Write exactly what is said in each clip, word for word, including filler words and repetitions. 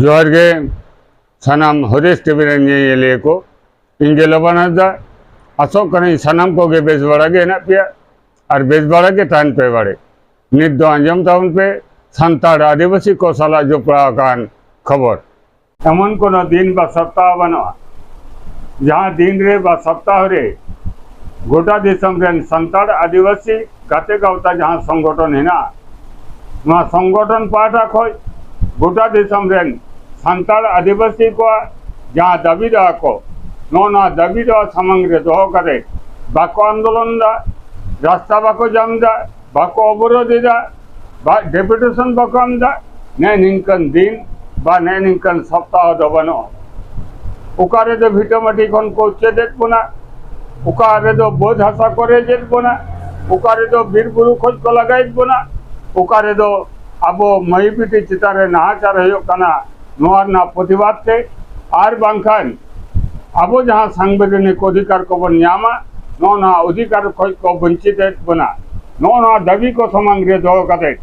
ᱡᱚᱦᱟᱨ ᱜᱮ ᱥᱟᱱᱟᱢ ᱦᱚᱨᱤᱥ ᱴᱤᱵᱷᱤ ᱨᱮᱱ ᱧᱮᱧᱮᱞᱤᱭᱟᱹ ᱠᱚ᱾ ᱤᱧ ᱜᱮ ᱞᱚᱵᱟᱱ ᱦᱟᱸᱥᱫᱟ᱾ ᱟᱥᱚᱜ ᱠᱟᱹᱱᱟᱹᱧ ᱥᱟᱱᱟᱢ ᱠᱚᱜᱮ ᱵᱮᱥ ᱵᱟᱲᱟ ᱜᱮ ᱦᱮᱱᱟᱜ ᱯᱮᱭᱟ ᱟᱨ ᱵᱮᱥ ᱵᱟᱲᱟ ᱜᱮ ᱛᱟᱦᱮᱱ ᱯᱮ ᱵᱟᱲᱮ᱾ ᱱᱤᱛ ᱫᱚ ᱟᱸᱡᱚᱢ ᱛᱟᱵᱚᱱ ᱯᱮ ᱥᱟᱱᱛᱟᱲ ᱟᱹᱫᱤᱵᱟᱹᱥᱤ ᱠᱚ ᱥᱟᱞᱟᱜ ᱡᱚᱯᱲᱟᱣ ᱟᱠᱟᱱ ᱠᱷᱚᱵᱚᱨ᱾ ᱮᱢᱚᱱ ᱠᱳᱱᱳ ᱫᱤᱱ ᱵᱟ ᱥᱚᱯᱛᱟᱦᱚ ᱵᱟᱹᱱᱩᱜᱼᱟ, ᱡᱟᱦᱟᱸ ᱫᱤᱱ ᱨᱮ ᱵᱟ ᱥᱚᱯᱛᱟᱦᱚ ᱨᱮ ᱜᱚᱴᱟ ᱫᱤᱥᱚᱢ ᱨᱮᱱ ᱥᱟᱱᱛᱟᱲ ᱟᱹᱫᱤᱵᱟᱹᱥᱤ ᱜᱟᱛᱮ ᱜᱟᱶᱛᱟ ᱡᱟᱦᱟᱸ ᱥᱚᱝᱜᱚᱴᱷᱚᱱ ᱦᱮᱱᱟᱜᱼᱟ, ᱱᱚᱣᱟ ᱥᱚᱝᱜᱚᱴᱷᱚᱱ ᱯᱟᱦᱴᱟ ᱠᱷᱚᱱ ᱜᱚᱴᱟ ᱫᱤᱥᱚᱢ ᱨᱮᱱ ᱥᱟᱱᱛᱟᱲ ᱟᱹᱫᱤᱵᱟᱹᱥᱤ ᱠᱚᱣᱟᱜ ᱡᱟᱦᱟᱸ ᱫᱟᱹᱵᱤ ᱫᱟᱣᱟ ᱠᱚ, ᱱᱚᱜᱼᱚ ᱱᱚᱣᱟ ᱫᱟᱹᱵᱤ ᱫᱟᱣᱟ ᱥᱟᱢᱟᱝ ᱨᱮ ᱫᱚᱦᱚ ᱠᱟᱛᱮ ᱵᱟᱠᱚ ᱟᱱᱫᱳᱞᱚᱱ ᱫᱟ, ᱨᱟᱥᱛᱟ ᱵᱟᱠᱚ ᱡᱟᱢ ᱫᱟ, ᱵᱟᱠᱚ ᱚᱵᱚᱨᱳᱫᱷ ᱮᱫᱟ, ᱵᱟ ᱰᱮᱯᱩᱴᱮᱥᱚᱱ ᱵᱟᱠᱚ ᱮᱢ ᱮᱫᱟ, ᱱᱮ ᱱᱤᱝᱠᱟᱹᱱ ᱫᱤᱱ ᱵᱟ ᱱᱮ ᱱᱤᱝᱠᱟᱹᱱ ᱥᱚᱯᱛᱟᱦᱚ ᱫᱚ ᱵᱟᱹᱱᱩᱜᱼᱟ᱾ ᱚᱠᱟ ᱨᱮᱫᱚ ᱵᱷᱤᱴᱟᱹᱢᱟᱹᱴᱤ ᱠᱷᱚᱱ ᱠᱚ ᱩᱪᱪᱷᱮᱫᱮᱫ ᱵᱚᱱᱟ, ᱚᱠᱟ ᱨᱮᱫᱚ ᱵᱟᱹᱫᱽ ᱦᱟᱥᱟ ᱠᱚ ᱨᱮᱡᱮᱫ ᱵᱚᱱᱟ, ᱚᱠᱟ ᱨᱮᱫᱚ ᱵᱤᱨ ᱵᱩᱨᱩ ᱠᱷᱚᱱ ᱠᱚ ᱞᱟᱜᱟᱭᱮᱫ ᱵᱚᱱᱟ, ᱚᱠᱟ ᱨᱮᱫᱚ ᱟᱵᱚ ᱢᱟᱹᱭ ᱵᱤᱴᱤ ᱪᱮᱛᱟᱱ ᱨᱮ ᱱᱟᱦᱟᱪᱟᱨ ᱦᱩᱭᱩᱜ ᱠᱟᱱᱟ, ᱱᱚᱣᱟ ᱨᱮᱱᱟᱜ ᱯᱨᱚᱛᱤᱵᱟᱫ ᱛᱮ, ᱟᱨ ᱵᱟᱝᱠᱷᱟᱱ ᱟᱵᱚ ᱡᱟᱦᱟᱸ ᱥᱟᱝᱵᱤᱫᱷᱟᱱᱤᱠ ᱚᱫᱷᱤᱠᱟᱨ ᱠᱚᱵᱚᱱ ᱧᱟᱢᱟ, ᱱᱚᱜᱼᱚ ᱱᱚᱣᱟ ᱚᱫᱷᱤᱠᱟᱨ ᱠᱷᱚᱱ ᱠᱚ ᱵᱚᱧᱪᱤᱛᱮᱫ ᱵᱚᱱᱟ, ᱱᱚᱜᱼᱚ ᱱᱚᱣᱟ ᱫᱟᱹᱵᱤ ᱠᱚ ᱥᱟᱢᱟᱝ ᱨᱮ ᱫᱚᱦᱚ ᱠᱟᱛᱮ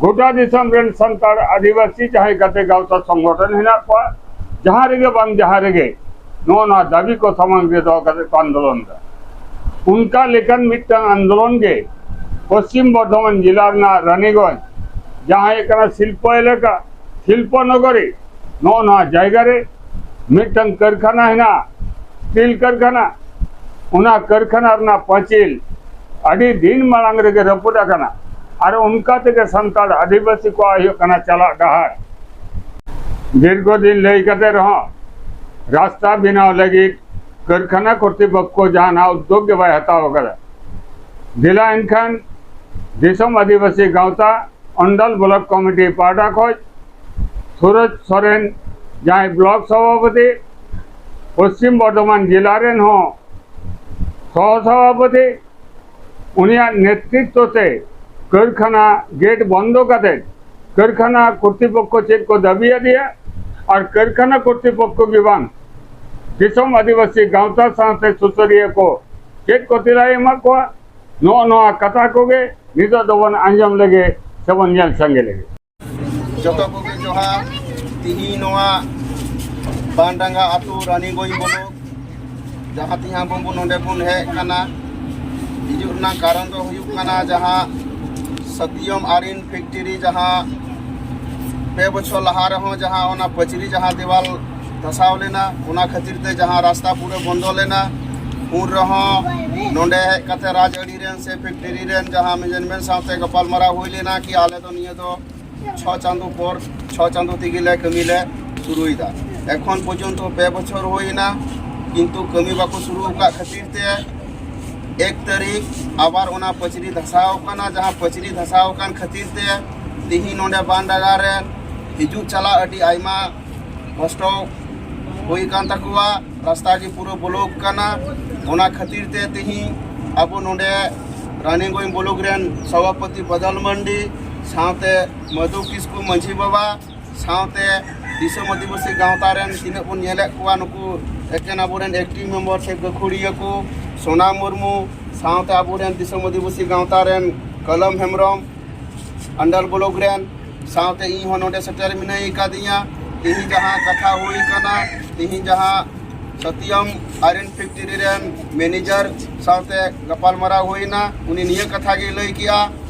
ᱜᱚᱴᱟ ᱫᱤᱥᱚᱢ ᱨᱮᱱ ᱥᱟᱱᱛᱟᱲ ᱟᱹᱫᱤᱵᱟᱹᱥᱤ ᱡᱟᱦᱟᱸᱭ ᱜᱟᱛᱮ ᱜᱟᱶᱛᱟ ᱥᱚᱝᱜᱚᱴᱷᱚᱱ ᱦᱮᱱᱟᱜ ᱠᱚᱣᱟ, ᱡᱟᱦᱟᱸ ᱨᱮᱜᱮ ᱵᱟᱝ ᱡᱟᱦᱟᱸ ᱨᱮᱜᱮ ᱱᱚᱜᱼᱚ ᱱᱚᱣᱟ ᱫᱟᱹᱵᱤ ᱠᱚ ᱥᱟᱢᱟᱝ ᱨᱮ ᱫᱚᱦᱚ ᱠᱟᱛᱮ ᱠᱚ ᱟᱱᱫᱳᱞᱚᱱ ᱮᱫᱟ᱾ ᱚᱱᱠᱟ ᱞᱮᱠᱟᱱ ᱢᱤᱫᱴᱟᱝ ᱟᱱᱫᱳᱞᱚᱱ ᱜᱮ ᱯᱚᱥᱪᱤᱢ ᱵᱚᱨᱫᱷᱚᱢᱟᱱ ᱡᱮᱞᱟ ᱨᱮᱱᱟᱜ ᱨᱟᱱᱤᱜᱚᱸᱡᱽ, ᱡᱟᱦᱟᱸ ᱦᱩᱭᱩᱜ ᱠᱟᱱᱟ ᱥᱤᱞᱯᱚ ᱮᱞᱟᱠᱟ, ᱥᱤᱞᱯᱚ ᱱᱚᱜᱚᱨᱤ, ᱱᱚᱜᱼᱚ ᱱᱚᱣᱟ ᱡᱟᱭᱜᱟ ᱨᱮ ᱢᱤᱫᱴᱟᱝ ᱠᱟᱹᱨᱠᱷᱟᱱᱟ ᱦᱮᱱᱟᱜᱼᱟ, ᱥᱴᱤᱞ ᱠᱟᱹᱨᱠᱷᱟᱱᱟ᱾ ᱚᱱᱟ ᱠᱟᱹᱨᱠᱷᱟᱱᱟ ᱨᱮᱱᱟᱜ ᱯᱟᱹᱪᱤᱞ ᱟᱹᱰᱤ ᱫᱤᱱ ᱢᱟᱲᱟᱝ ᱨᱮᱜᱮ ᱨᱟᱹᱯᱩᱫ ᱟᱠᱟᱱᱟ᱾ ᱟᱨ ᱚᱱᱠᱟ ᱛᱮᱜᱮ ᱥᱟᱱᱛᱟᱲ ᱟᱹᱫᱤᱵᱟᱹᱥᱤ ᱠᱚᱣᱟᱜ ᱦᱩᱭᱩᱜ ᱠᱟᱱᱟ ᱪᱟᱞᱟᱜ ᱰᱟᱦᱟᱨ᱾ ᱫᱤᱨᱜᱷᱚ ᱫᱤᱱ ᱞᱟᱹᱭ ᱠᱟᱛᱮ ᱨᱮᱦᱚᱸ ᱨᱟᱥᱛᱟ ᱵᱮᱱᱟᱣ ᱞᱟᱹᱜᱤᱫ ᱠᱟᱹᱨᱠᱷᱟᱱᱟ ᱠᱚᱨᱛᱨᱤᱯᱚᱠᱠᱷᱚ ᱡᱟᱦᱟᱱᱟᱜ ᱩᱫᱽᱫᱳᱜᱽ ᱜᱮ ᱵᱟᱭ ᱦᱟᱛᱟᱣ ᱟᱠᱟᱫᱟ᱾ ᱫᱮᱞᱟ ᱮᱱᱠᱷᱟᱱ ᱫᱤᱥᱚᱢ ᱟᱹᱫᱤᱵᱟᱹᱥᱤ ᱜᱟᱶᱛᱟ ᱚᱱᱰᱟᱞ ᱵᱞᱚᱠ ᱠᱚᱢᱤᱴᱤ ᱯᱟᱦᱴᱟ ᱠᱷᱚᱱ ᱥᱩᱨᱚᱡᱽ ᱥᱚᱨᱮᱱ, ᱡᱟᱦᱟᱸᱭ ᱵᱞᱚᱠ ᱥᱚᱵᱷᱟᱯᱚᱛᱤ, ᱯᱚᱥᱪᱤᱢ ᱵᱚᱨᱫᱷᱚᱢᱟᱱ ᱡᱮᱞᱟ ᱨᱮᱱ ᱦᱚᱸ ᱥᱚᱦᱚ ᱥᱚᱵᱷᱟᱯᱚᱛᱤ, ᱩᱱᱤᱭᱟᱜ ᱱᱮᱛᱨᱤᱛᱵᱚ ᱛᱮ ᱠᱟᱹᱨᱠᱷᱟᱱᱟ ᱜᱮᱴ ᱵᱚᱱᱫᱚ ᱠᱟᱛᱮ ᱠᱟᱹᱨᱠᱷᱟᱱᱟ ᱠᱚᱨᱛᱨᱤᱯᱚᱠᱠᱷᱚ ᱪᱮᱫ ᱠᱚ ᱫᱟᱹᱵᱤ ᱟᱫᱮᱭᱟ, ᱟᱨ ᱠᱟᱹᱨᱠᱷᱟᱱᱟ ᱠᱚᱨᱛᱨᱤᱯᱚᱠᱠᱷᱚ ᱜᱮ ᱵᱟᱝ, ᱫᱤᱥᱚᱢ ᱟᱹᱫᱤᱵᱟᱹᱥᱤ ᱜᱟᱶᱛᱟ ᱥᱟᱶᱛᱮ ᱥᱩᱥᱟᱹᱨᱤᱭᱟᱹ ᱠᱚ ᱪᱮᱫ ᱠᱚ ᱛᱮᱞᱟᱭ ᱮᱢᱟᱜ ᱠᱚᱣᱟ, ᱱᱚᱜᱼᱚ ᱱᱚᱣᱟ ᱠᱟᱛᱷᱟ ᱠᱚᱜᱮ ᱱᱤᱛᱚᱜ ᱫᱚᱵᱚᱱ ᱟᱸᱡᱚᱢ ᱞᱮᱜᱮ ᱥᱮᱵᱚᱱ ᱧᱮᱞ ᱥᱟᱸᱜᱮ ᱞᱮᱜᱮ᱾ ᱡᱚᱛᱚ ᱠᱚᱜᱮ ᱡᱚᱦᱟᱨ᱾ ᱛᱮᱦᱮᱧ ᱱᱚᱣᱟ ᱵᱟᱱᱰᱟᱸᱜᱟ ᱟᱹᱛᱩ ᱨᱟᱱᱤᱜᱚᱸᱡᱽ ᱵᱞᱚᱠ, ᱡᱟᱦᱟᱸ ᱛᱮᱦᱮᱧ ᱟᱵᱚ ᱵᱚᱱ ᱱᱚᱰᱮ ᱵᱚᱱ ᱦᱮᱡ ᱟᱠᱟᱱᱟ, ᱦᱤᱡᱩᱜ ᱨᱮᱱᱟᱜ ᱠᱟᱨᱚᱱ ᱫᱚ ᱦᱩᱭᱩᱜ ᱠᱟᱱᱟ, ᱡᱟᱦᱟᱸ ᱥᱟᱛᱭᱚᱢ ᱟᱭᱨᱚᱱ ᱯᱷᱮᱠᱴᱨᱤ, ᱡᱟᱦᱟᱸ ᱯᱮ ᱵᱚᱪᱷᱚᱨ ᱞᱟᱦᱟ ᱨᱮᱦᱚᱸ ᱡᱟᱦᱟᱸ ᱚᱱᱟ ᱯᱟᱹᱪᱨᱤ ᱡᱟᱦᱟᱸ ᱫᱮᱣᱟᱞ ᱫᱷᱟᱥᱟᱣ ᱞᱮᱱᱟ, ᱚᱱᱟ ᱠᱷᱟᱹᱛᱤᱨ ᱛᱮ ᱡᱟᱦᱟᱸ ᱨᱟᱥᱛᱟ ᱯᱩᱨᱟᱹ ᱵᱚᱱᱫᱚ ᱞᱮᱱᱟ, ᱩᱱ ᱨᱮᱦᱚᱸ ᱱᱚᱰᱮ ᱦᱮᱡ ᱠᱟᱛᱮ ᱨᱟᱡᱽ ᱟᱹᱨᱤ ᱨᱮᱱ ᱥᱮ ᱯᱷᱮᱠᱴᱨᱤ ᱨᱮᱱ ᱡᱟᱦᱟᱸ ᱢᱮᱱᱮᱡᱢᱮᱱᱴ ᱥᱟᱶᱛᱮ ᱜᱟᱯᱟᱞᱢᱟᱨᱟᱣ ᱦᱩᱭ ᱞᱮᱱᱟ ᱠᱤ ᱟᱞᱮ ᱫᱚ ᱱᱤᱭᱟᱹ ᱫᱚ ᱪᱷᱚ ᱪᱟᱸᱫᱚ ᱯᱚᱨ, ᱪᱷᱚ ᱪᱟᱸᱫᱚ ᱛᱮᱜᱮ ᱞᱮ ᱠᱟᱹᱢᱤ ᱞᱮ ᱥᱩᱨᱩᱭᱮᱫᱟ᱾ ᱮᱠᱷᱚᱱ ᱯᱚᱨᱡᱚᱱᱛᱚ ᱯᱮ ᱵᱚᱪᱷᱚᱨ ᱦᱩᱭ ᱮᱱᱟ, ᱠᱤᱱᱛᱩ ᱠᱟᱹᱢᱤ ᱵᱟᱠᱚ ᱥᱩᱨᱩ ᱟᱠᱟᱫ ᱠᱷᱟᱹᱛᱤᱨ ᱛᱮ ᱮᱠ ᱛᱟᱹᱨᱤᱠᱷ ᱟᱵᱟᱨ ᱚᱱᱟ ᱯᱟᱹᱪᱨᱤ ᱫᱷᱟᱥᱟᱣ ᱟᱠᱟᱱᱟ᱾ ᱡᱟᱦᱟᱸ ᱯᱟᱹᱪᱨᱤ ᱫᱷᱟᱥᱟᱣ ᱟᱠᱟᱱ ᱠᱷᱟᱹᱛᱤᱨ ᱛᱮ ᱛᱮᱦᱮᱧ ᱱᱚᱰᱮ ᱵᱟᱱᱰᱟᱸᱜᱟ ᱨᱮ ᱦᱤᱡᱩᱜ ᱪᱟᱞᱟᱜ ᱟᱹᱰᱤ ᱟᱭᱢᱟ ᱠᱚᱥᱴᱚ ᱦᱩᱭ ᱟᱠᱟᱱ ᱛᱟᱠᱚᱣᱟ᱾ ᱨᱟᱥᱛᱟ ᱜᱮ ᱯᱩᱨᱟᱹ ᱵᱞᱚᱠ ᱠᱟᱱᱟ᱾ ᱚᱱᱟ ᱠᱷᱟᱹᱛᱤᱨ ᱛᱮ ᱛᱮᱦᱮᱧ ᱟᱵᱚ ᱱᱚᱰᱮ ᱨᱟᱱᱤᱜᱚᱸᱡᱽ ᱵᱞᱚᱠ ᱨᱮᱱ ᱥᱚᱵᱷᱟᱯᱚᱛᱤ ᱵᱟᱫᱚᱞ ᱢᱟᱱᱰᱤ ᱥᱟᱶᱛᱮ ᱢᱚᱫᱷᱩ ᱠᱤᱥᱠᱩ ᱢᱟᱹᱡᱷᱤ ᱵᱟᱵᱟ ᱥᱟᱶᱛᱮ ᱫᱤᱥᱚᱢ ᱟᱹᱫᱤᱵᱟᱹᱥᱤ ᱜᱟᱶᱛᱟ ᱨᱮᱱ ᱛᱤᱱᱟᱹᱜ ᱵᱚᱱ ᱧᱮᱞᱮᱫ ᱠᱚᱣᱟ, ᱱᱩᱠᱩ ᱮᱠᱮᱱ ᱟᱵᱚᱨᱮᱱ ᱮᱠᱴᱤᱵᱷ ᱢᱮᱢᱵᱟᱨ ᱥᱮ ᱜᱟᱹᱠᱷᱩᱲᱤᱭᱟᱹ ᱠᱚ, ᱥᱳᱱᱟ ᱢᱩᱨᱢᱩ ᱥᱟᱶᱛᱮ ᱟᱵᱚᱨᱮᱱ ᱫᱤᱥᱚᱢ ᱟᱹᱫᱤᱵᱟᱹᱥᱤ ᱜᱟᱶᱛᱟ ᱨᱮᱱ ᱠᱟᱞᱚᱢ ᱦᱮᱢᱵᱨᱚᱢ, ᱟᱱᱰᱟᱞ ᱵᱞᱚᱠ ᱨᱮᱱ, ᱥᱟᱶᱛᱮ ᱤᱧ ᱦᱚᱸ ᱱᱚᱰᱮ ᱥᱮᱴᱮᱨ ᱢᱮᱱᱟᱭ ᱠᱟᱫᱤᱧᱟ᱾ ᱛᱮᱦᱮᱧ ᱡᱟᱦᱟᱸ ᱠᱟᱛᱷᱟ ᱦᱩᱭ ᱠᱟᱱᱟ, ᱛᱮᱦᱮᱧ ᱡᱟᱦᱟᱸ ᱥᱟᱛᱭᱟᱢ ᱟᱭᱨᱚᱱ ᱯᱷᱮᱠᱴᱨᱤ ᱨᱮᱱ ᱢᱮᱱᱮᱡᱟᱨ ᱥᱟᱶᱛᱮ ᱜᱟᱯᱟᱞᱢᱟᱨᱟᱣ ᱦᱩᱭᱱᱟ, ᱩᱱᱤ ᱱᱤᱭᱟᱹ ᱠᱟᱛᱷᱟ ᱜᱮᱭ ᱞᱟᱹᱭ ᱠᱮᱜᱼᱟ,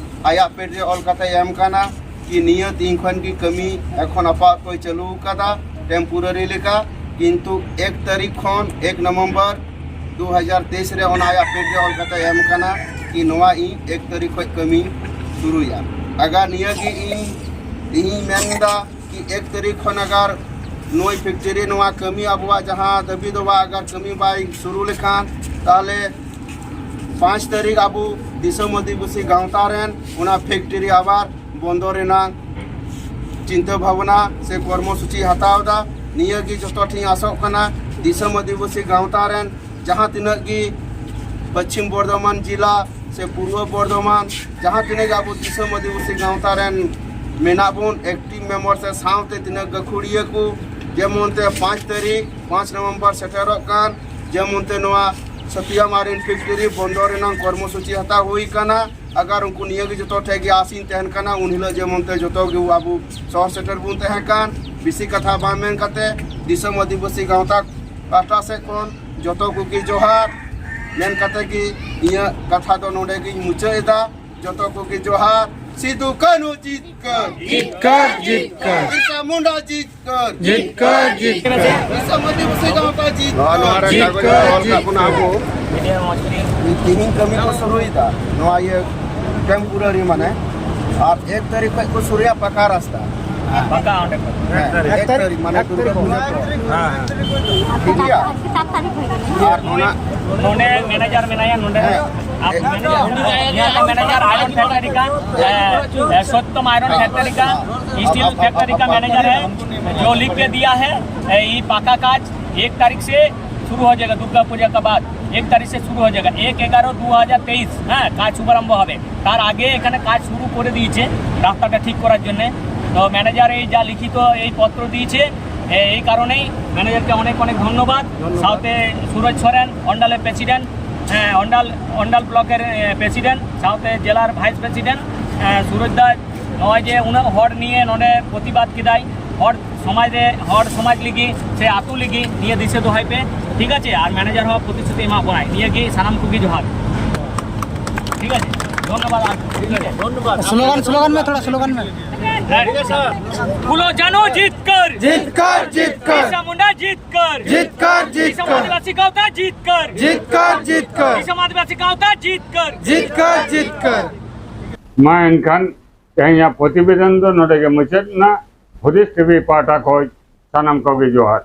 ᱟᱭᱟᱜ ᱯᱮᱰ ᱨᱮ ᱚᱞ ᱠᱟᱛᱮ ᱮᱢ ᱠᱟᱱᱟ ᱠᱤ ᱱᱤᱭᱟᱹ ᱛᱮᱦᱮᱧ ᱠᱷᱚᱱ ᱜᱮ ᱠᱟᱹᱢᱤ ᱮᱠᱷᱚᱱ ᱟᱯᱟᱛᱚᱛᱚᱭ ᱪᱟᱹᱞᱩ ᱟᱠᱟᱫᱟ ᱴᱮᱢᱯᱳᱨᱟᱨᱤ ᱞᱮᱠᱟ, ᱠᱤᱱᱛᱩ ᱮᱠ ᱛᱟᱹᱨᱤᱠᱷ ᱠᱷᱚᱱ, ᱮᱠ ᱱᱚᱵᱷᱮᱢᱵᱚᱨ ᱫᱩ ᱦᱟᱡᱟᱨ ᱛᱮᱭᱤᱥ ᱨᱮ ᱚᱱᱟ ᱟᱭᱟᱜ ᱯᱮᱰ ᱨᱮ ᱚᱞ ᱠᱟᱛᱮ ᱮᱢ ᱠᱟᱱᱟ ᱠᱤ ᱱᱚᱣᱟ ᱤᱧ ᱮᱠ ᱛᱟᱹᱨᱤᱠᱷ ᱠᱷᱚᱱ ᱠᱟᱹᱢᱤ ᱥᱩᱨᱩᱭᱟ᱾ ᱟᱜᱟᱨ ᱱᱤᱭᱟᱹ ᱜᱮ ᱤᱧ, ᱤᱧᱤᱧ ᱢᱮᱱ ᱮᱫᱟ ᱠᱤ ᱮᱠ ᱛᱟᱹᱨᱤᱠᱷ ᱠᱷᱚᱱ ᱟᱜᱟᱨ ᱱᱩᱭ ᱯᱷᱮᱠᱴᱨᱤ ᱱᱚᱣᱟ ᱠᱟᱹᱢᱤ ᱟᱵᱚᱣᱟᱜ ᱡᱟᱦᱟᱸ ᱫᱟᱹᱵᱤ ᱫᱚᱵᱟ ᱟᱜᱟᱨ ᱠᱟᱹᱢᱤ ᱵᱟᱭ ᱥᱩᱨᱩ ᱞᱮᱠᱷᱟᱱ, ᱛᱟᱦᱚᱞᱮ ᱯᱟᱸᱪ ᱛᱟᱹᱨᱤᱠᱷ ᱟᱵᱚ ᱫᱤᱥᱚᱢ ᱟᱹᱫᱤᱵᱟᱹᱥᱤ ᱜᱟᱶᱛᱟ ᱨᱮᱱ ᱚᱱᱟ ᱯᱷᱮᱠᱴᱨᱤ ᱟᱵᱟᱨ ᱵᱚᱱᱫᱚ ᱨᱮᱱᱟᱜ ᱪᱤᱱᱛᱟᱹ ᱵᱷᱟᱵᱽᱱᱟ ᱥᱮ ᱠᱚᱨᱢᱚ ᱥᱩᱪᱤ ᱦᱟᱛᱟᱣ ᱮᱫᱟ᱾ ᱱᱤᱭᱟᱹ ᱜᱮ ᱡᱚᱛᱚ ᱴᱷᱮᱱ ᱟᱥᱚᱜ ᱠᱟᱱᱟ, ᱫᱤᱥᱚᱢ ᱟᱹᱫᱤᱵᱟᱹᱥᱤ ᱜᱟᱶᱛᱟ ᱨᱮᱱ ᱡᱟᱦᱟᱸ ᱛᱤᱱᱟᱹᱜ ᱜᱮ ᱯᱚᱪᱷᱤᱢ ᱵᱚᱨᱫᱷᱚᱢᱟᱱ ᱡᱮᱞᱟ ᱥᱮ ᱯᱩᱨᱵᱚ ᱵᱚᱨᱫᱷᱚᱢᱟᱱ ᱡᱟᱦᱟᱸ ᱛᱤᱱᱟᱹᱜ ᱜᱮ ᱟᱵᱚ ᱫᱤᱥᱚᱢ ᱟᱹᱫᱤᱵᱟᱹᱥᱤ ᱜᱟᱶᱛᱟ ᱨᱮᱱ ᱢᱮᱱᱟᱜ ᱵᱚᱱ, ᱮᱠᱴᱤᱵᱷ ᱢᱮᱢᱵᱟᱨ ᱥᱮ ᱥᱟᱶᱛᱮ ᱛᱤᱱᱟᱹᱜ ᱜᱟᱹᱠᱷᱩᱲᱤᱭᱟᱹ ᱠᱚ, ᱡᱮᱢᱚᱱ ᱛᱮ ᱯᱟᱸᱪ ᱛᱟᱹᱨᱤᱠᱷ, ᱯᱟᱸᱪ ᱱᱚᱵᱷᱮᱢᱵᱚᱨ ᱥᱮᱴᱮᱨᱚᱜ ᱠᱟᱱ, ᱡᱮᱢᱚᱱ ᱛᱮ ᱱᱚᱣᱟ ᱥᱟᱛᱭᱟᱢ ᱟᱭᱨᱚᱱ ᱯᱷᱮᱠᱴᱨᱤ ᱵᱚᱱᱫᱚ ᱨᱮᱱᱟᱜ ᱠᱚᱨᱢᱚ ᱥᱩᱪᱤ ᱦᱟᱛᱟᱣ ᱦᱩᱭ ᱟᱠᱟᱱᱟ᱾ ᱟᱜᱟᱨ ᱩᱱᱠᱩ ᱱᱤᱭᱟᱹ ᱜᱮ ᱡᱚᱛᱚ ᱴᱷᱮᱡ ᱜᱮ ᱟᱥᱤᱧ ᱛᱟᱦᱮᱱ ᱠᱟᱱᱟ, ᱩᱱ ᱦᱤᱞᱳᱜ ᱡᱮᱢᱚᱱ ᱛᱮ ᱡᱚᱛᱚ ᱜᱮ ᱟᱵᱚ ᱥᱚᱦᱚᱨ ᱥᱮᱴᱮᱨ ᱵᱚᱱ ᱛᱟᱦᱮᱸ ᱠᱟᱱ, ᱵᱮᱥᱤ ᱠᱟᱛᱷᱟ ᱵᱟᱝ ᱢᱮᱱ ᱠᱟᱛᱮ ᱫᱤᱥᱚᱢ ᱟᱹᱫᱤᱵᱟᱹᱥᱤ ᱜᱟᱶᱛᱟ ᱯᱟᱦᱴᱟ ᱥᱮᱫ ᱠᱷᱚᱱ ᱡᱚᱛᱚ ᱠᱚᱜᱮ ᱡᱚᱦᱟᱨ ᱢᱮᱱ ᱠᱟᱛᱮ ᱜᱮ ᱤᱧᱟᱹᱜ ᱠᱟᱛᱷᱟ ᱫᱚ ᱱᱚᱰᱮ ᱜᱤᱧ ᱢᱩᱪᱟᱹᱫ ᱮᱫᱟ᱾ ᱡᱚᱛᱚ ᱠᱚᱜᱮ ᱡᱚᱦᱟᱨ᱾ ᱥᱤᱫᱩ ᱠᱟᱹᱱᱦᱩ ᱡᱤᱛᱠᱟᱹᱨ! ᱡᱤᱛᱠᱟᱹᱨ, ᱡᱤᱛᱠᱟᱹᱨ᱾ ᱵᱤᱨᱥᱟ ᱢᱩᱱᱰᱟ ᱡᱤᱛᱠᱟᱹᱨ! ᱡᱤᱛᱠᱟᱹᱨ, ᱡᱤᱛᱠᱟᱹᱨ᱾ ᱵᱤᱨᱥᱟ ᱢᱩᱱᱰᱟ ᱡᱤᱛᱠᱟᱹᱨ! ᱱᱚᱣᱟ, ᱱᱚᱣᱟ ᱨᱮ ᱡᱤᱛᱠᱟᱹᱨ, ᱠᱟᱜᱚᱡᱽ ᱨᱮ ᱚᱞ ᱠᱟᱜ ᱵᱚᱱᱟ ᱡᱤᱛᱠᱟᱹᱨ᱾ ᱟᱵᱚ᱾ ᱛᱤᱦᱤᱧ ᱠᱟᱹᱢᱤ ᱠᱚ ᱥᱩᱨᱩᱭᱮᱫᱟ᱾ ᱱᱚᱣᱟ ᱤᱭᱟᱹ temporary ᱢᱟᱱᱮ, ᱟᱨ ᱮᱠ ᱛᱟᱹᱨᱤᱠᱷ ᱠᱷᱚᱡ ᱠᱚ ᱥᱩᱨᱩᱭᱟ ᱯᱟᱠᱟ ᱨᱟᱥᱛᱟ᱾ ᱯᱟᱠᱟ ᱚᱸᱰᱮ ᱠᱷᱚᱡ᱾ ᱦᱮᱸ, ᱮᱠ ᱛᱟᱹᱨᱤᱠᱷ ᱢᱟᱱᱮ ᱫᱩᱨᱜᱟᱹ ᱯᱩᱡᱟᱹ ᱯᱚᱨ᱾ ᱦᱮᱸ, ᱦᱮᱸ᱾ ᱴᱷᱤᱠ ᱜᱮᱭᱟ? ᱟᱨ ᱚᱱᱟ ᱱᱚᱰᱮ ᱢᱮᱱᱮᱡᱟᱨ ᱢᱮᱱᱟᱭᱟ, ᱱᱚᱰᱮ ᱦᱮᱸ᱾ ᱟᱯ-, ᱢᱮᱱᱮᱡᱟᱨ, ᱱᱤᱭᱟᱹ ᱫᱚ ᱢᱮᱱᱮᱡᱟᱨ ᱟᱭᱨᱚᱱ ᱯᱷᱮᱠᱴᱟᱨᱤ ᱠᱟᱱ, ᱮ, ᱮ, ᱥᱚᱛᱛᱚᱢ ᱟᱭᱨᱚᱱ ᱯᱷᱮᱠᱴᱟᱨᱤ ᱠᱟᱱ, ᱥᱴᱤᱞ ᱯᱷᱮᱠᱴᱟᱨᱤ ᱠᱟᱱ ᱢᱮᱱᱮᱡᱟᱨ ᱦᱮ, ᱡᱚ ᱞᱤᱠᱷ ᱠᱮ ᱫᱤᱭᱟ ᱦᱮ, ᱮ, ᱤ ᱯᱟᱠᱟ ᱠᱟᱡᱽ ᱮᱠ ᱛᱟᱨᱤᱠᱷ ᱥᱮ ᱥᱩᱨᱩ ᱦᱳ ᱡᱟᱭᱮᱜᱟ, ᱫᱩᱨᱜᱟ ᱯᱩᱡᱟ ᱠᱟ ᱵᱟᱫᱽ ᱮᱠ ᱛᱟᱨᱤᱠᱷ ᱥᱮ ᱥᱩᱨᱩ ᱦᱳ ᱡᱟᱭᱮᱜᱟ, ᱮᱠ ᱮᱜᱟᱨᱚ ᱫᱩ ᱦᱟᱡᱟᱨ ᱛᱮᱭᱤᱥ, ᱦᱮᱸ, ᱠᱟᱡᱽ ᱥᱩᱵᱷᱟᱨᱚᱢᱵᱷᱚ ᱦᱳᱵᱮ। তার আগে এখানে কাজ শুরু করে দিয়েছে রাস্তাটা ঠিক করার জন্য। তো ম্যানেজার এই যা লিখিত এই পত্র দিয়েছে, এ-, এই কারণেই ম্যানেজারকে অনেক অনেক ধন্যবাদ। ধন্যবাদ। সাথে সুরজ সরেন, অন্ডালের প্রেসিডেন্ট, হ্যাঁ, অন্ডাল, অন্ডাল ব্লকের, এ, প্রেসিডেন্ট, সাথে জেলার ভাইস প্রেসিডেন্ট, এ, সুরজ দা, ᱱᱚᱜᱼᱚᱭ ᱡᱮ ᱩᱱᱟᱹᱜ ᱦᱚᱲ ᱱᱤᱭᱮ ᱱᱚᱰᱮ ᱯᱨᱚᱛᱤᱵᱟᱫ ᱠᱮᱫᱟᱭ, ᱦᱚᱲ ᱥᱚᱢᱟᱡᱽ ᱨᱮ, ᱦᱚᱲ ᱥᱚᱢᱟᱡᱽ ᱞᱟᱹᱜᱤᱫ ᱥᱮ ᱟᱹᱛᱩ ᱞᱟᱹᱜᱤᱫ ᱱᱤᱭᱟᱹ ᱫᱤᱥᱟᱹ ᱫᱚᱦᱚᱭ ᱯᱮ, ᱴᱷᱤᱠ ᱟᱪᱷᱮ? ᱟᱨ ᱢᱮᱱᱮᱡᱟᱨ ᱦᱚᱸ ᱯᱨᱚᱛᱤᱥᱨᱩᱛᱤ ᱮᱢᱟ ᱵᱚᱱᱟᱭ, ᱱᱤᱭᱟᱹ ᱜᱮ ᱥᱟᱱᱟᱢ ᱠᱚᱜᱮ ᱡᱚᱦᱟᱨ, ᱴᱷᱤᱠ ᱟᱪᱷᱮ? ᱫᱷᱚᱱᱱᱚᱵᱟᱫ᱾ ᱟᱨ ᱴᱷᱤᱠ ᱟᱪᱷᱮ, ᱫᱷᱚᱱᱱᱚᱵᱟᱫ᱾ স্লোগান, স্লোগান মে, থোড়া স্লোগান মে। হ্যাঁ। ফুলো জানো জিতকর, জিতকর, জিতকর। বিরসা মুন্ডা জিতকর, জিতকর, জিতকর। বিরসা আদিবাসী গাঁওতা জিতকর, জিতকর, জিতকর। বিরসা আদিবাসী গাঁওতা জিতকর, জিতকর, জিতকর। ᱢᱟ ᱮᱱᱠᱷᱟᱱ ᱛᱮᱦᱮᱧᱟᱜ ᱯᱨᱚᱛᱤᱵᱮᱫᱚᱱ ᱫᱚ ᱱᱚᱰᱮ ᱜᱮ ᱢᱩᱪᱟᱹᱫ ᱮᱱᱟ᱾ ᱦᱩᱫᱤᱥ ᱴᱤᱵᱷᱤ ᱯᱟᱦᱴᱟ ᱠᱷᱚᱱ ᱥᱟᱱᱟᱢ ᱠᱚᱜᱮ ᱡᱚᱦᱟᱨ᱾